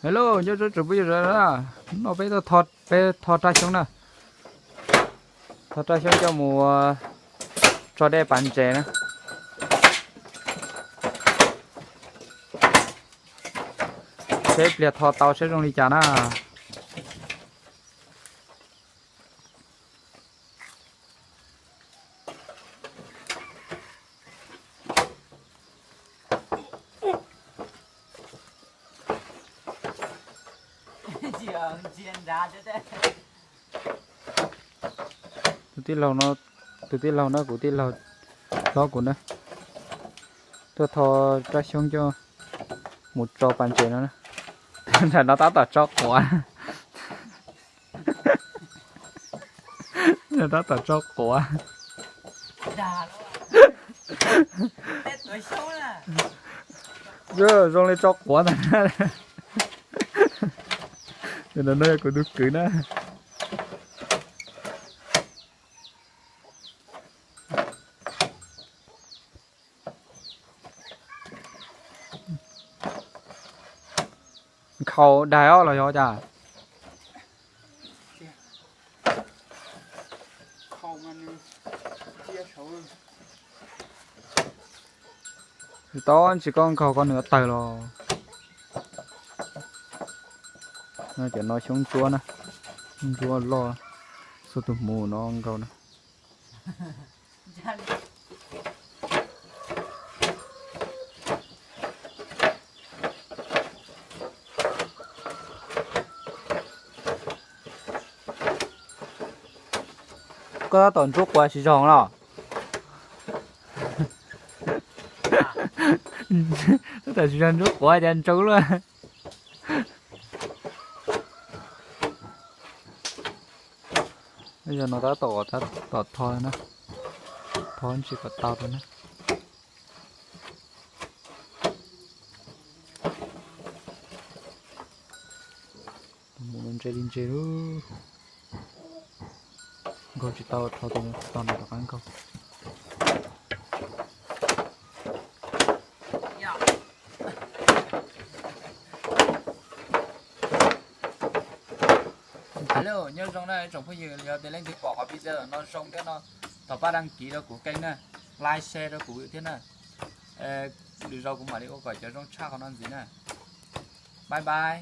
Hello, nyob zoo tsoom phooj ywg sawv daws na. Hnub no peb tuaj tho, peb tho raj xyoob na. Tho raj xyoob coj mus tso dej pas ntses na. Seb pliag tho tau seb zoo li cas na. Tus tij laug no, tus tij laug no kuv tij laug hlob kuv na, tuaj tho raj xyoob coj mus tso pas ntses no na. Nram no tab tom tso quav. Nram tab tom tso quav. Zoo li tso quav ntag. Tus no yog kuv tus kwv na. Nkhaus daig os los yog cas? Tsis tau, tsis koj nkhaus koj nws tawg los. Cov no xyoob ntsuab na, ntsuab loj, xuas tus hmuv no nkaus na. Koj tab tom ntsuab quav tsis zoo los? Tab tom tsis zoo ntsuab quav cas ntsau luaj. Yog no tab tom, tab tom tho na, tho ntsis kom tau rau na. Mus ntse li ntse lub, nkaug tsis tau, rho tus no tom no rov qab nkaug. Hello, nyob zoo na ib tsoom phooj ywg, yog tias leej twg pom qhov video no zoo thiab no, thov pab đăng ký rau kuv kênh na, like share rau kuv thiab na. Lwm zaus kuv mam li ua kom cov zoo tshaj qhov no ntxiv na. Bye bye.